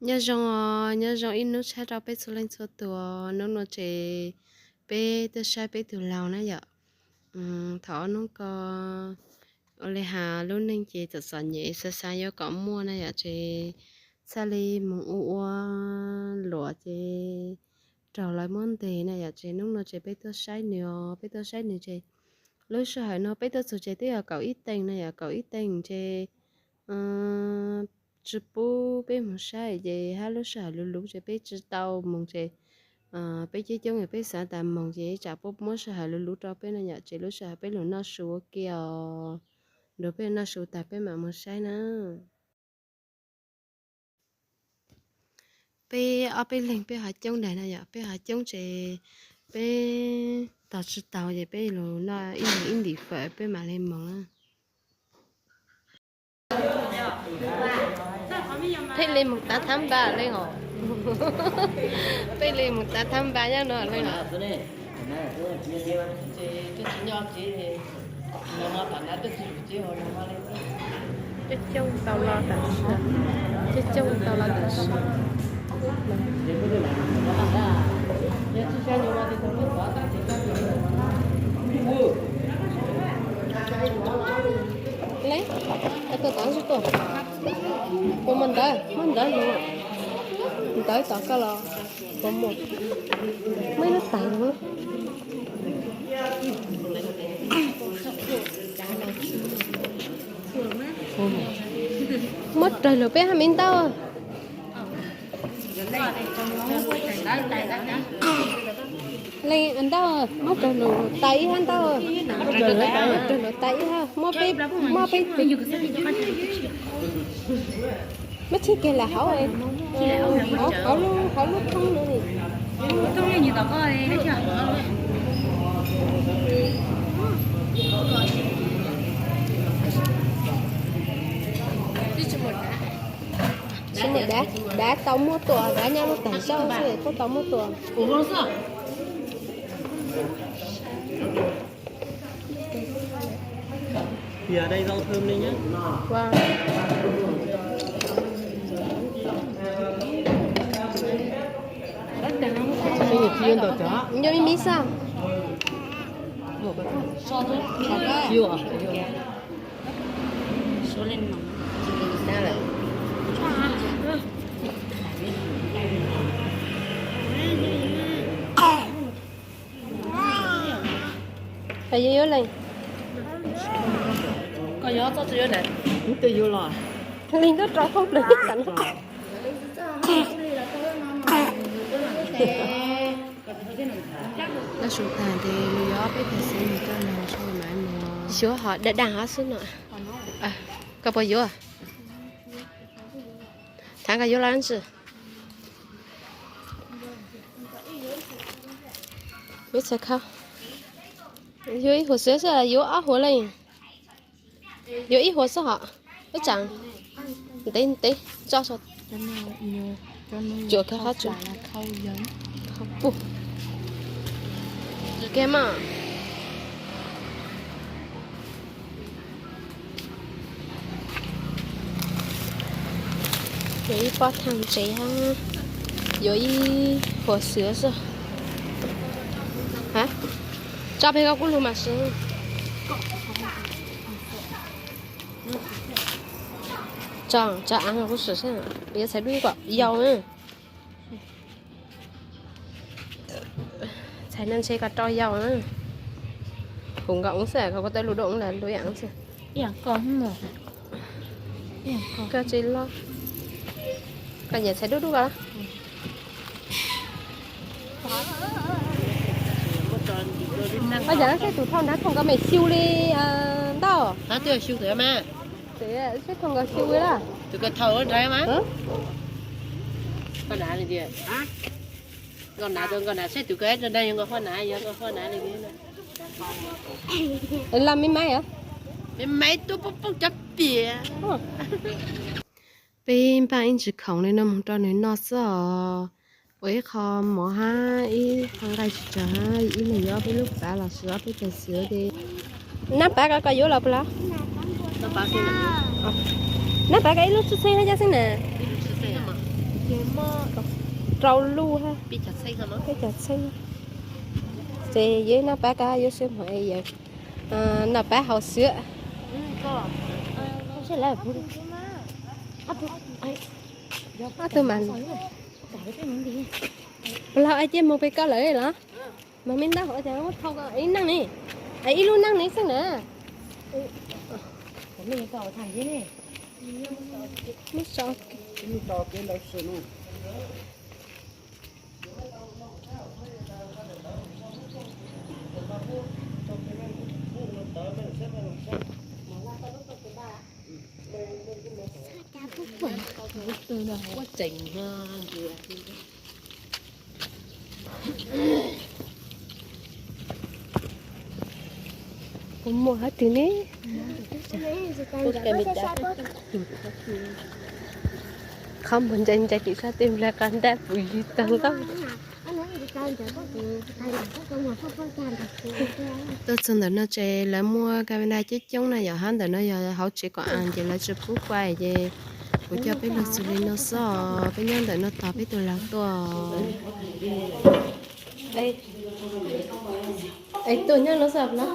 Nyob zoo os, nyob zoo ib hnub tshiab rau peb txhua leej txhua tus os. Hnub no ces peb tuaj saib peb tus laus na yom. Thaum ob hnub ko ua li has lub neej ces txom txom nyem xav xav yuav kom muaj na yom, ces txhaj li mus ua ua luam ces raug lawv muab ntes na yom, ces hnub no ces peb tuaj saib nws os, peb tuaj saib nws ces lub sij hawm no peb tuaj txug ces twb yog kaum ib teev na yom, kaum ib teev ces tsis pub peb mus saib ces hab lub sij hawm luv luv ces peb tsis tau moog ces peb coob coob es peb xav tas moog ces tsam puab muab sij hawm luv luv rau peb no yom, ces lub sij hawm peb lug noj su ua ke os, nrug peb noj su tag peb mam mus saib na. Peb ob peb leeg peb ho coob daim no yom, peb ho coob ces peb tos tsis tau ces peb lug noj ib leeg ib ntim fawm peb mam li moog na. Peb li mus tav thab npa leej os. Peb li mus tav thab npa nyob no leej os. Coob coob tau los tam sim, coob coob tau los tam sim. Le, tuaj tod tsis tuaj. Puas muaj ntawv? Muab ntawv lug. Ntawv tom koj los puas muaj? Muaj ib lub tais lug. Muab raws lug peb hab me ntau. Leej ntau, muab raws lug tais ib hab ntau. Muab raws lug tais ib hab, muab peb, muab peb. Muab tsheb kiag lam hauv, hauv lub, hauv lub thoob no. Tsis muaj dav, dav tau muab tua, dav nyob lub tag zog xwb puab tau muab tua. Nyob ib me xwb. Leej koj rau thoob plaws ib tag no. Noj su tag ces lug yuav ob peb tag xwb mus rau nag tso mam mus. Xyuav hov dag dag hov xwb no. Koj puas yuav? Thaam koj yuav los dlaab tsi? Yuav ib huam xwb, yuav ob huam leej. Yuav ib huam xwb hov. Ib tsaam ntev ntev tso. Tsuas kag qhov tsuas. Tsuas kag mas. Yuav ib pob thaaj ntsev hab, yuav ib huam xwb xwb. Ha, tso peg koj kuj lug mas swb. Tso, tso av kuj swm xwb, yuav txhais dub kom yau. Txhais no ntshe koj rau yau na. Huv nkawd oob xwb, koj kuj tau lug dua oob lawm lug ib yam xwb. Koj tsis loj, koj nyiam txhais dub dub koj. Koj yam saib tus thauj nrad thooj nkawd me xyu li ntau. Saib thooj nkawd xyu li lawm. Tus koj thauj nrad mas. Koj nav li tias, koj nav, koj nav saib tus koj rau nrad yog nkawd qhov nav, yog nkawd qhov nav li tias. Los me maiv os. Me maiv tuaj poob poob cov piam. Peb npaj ib ntsis khoom li no moog rau nws noj xwb os. Ua ib qho mov hab ib qho nqaij tsis tsawg hab ib leeg yuav ob peb lub pav los sis ob peb tag xwb ces. Nab pav koj, koj yuav los puas los? Nab pav koj ib lub txhua txheej hab cov xwb na. Rau luj ha, peb caug txheeb. Ces yog noj pab kab yuav sib hmo yawg noj pab haus xwb. Ob tug mas, puas laug, cia mus pem koj lawm los? Mas me ntab hov cas muab thau ib neeg ne, ib lub neeg ne xwb na. Kuv muaj hab twg ne? Qhov muag ntsais ntsais tim sab tej nplai qab ntab puv ywg tag ntaub. Tuaj txog ntawm no ces lawv muaj camera coob coob na yom, hab ntawm no yog hauv tsev kom as ces lawv tsis pub pais ces kuv coj peb lug xws li no xwb os. Peb nyob ntawm no tos peb tus lag tuaj. Es tuaj nyob no xwb los?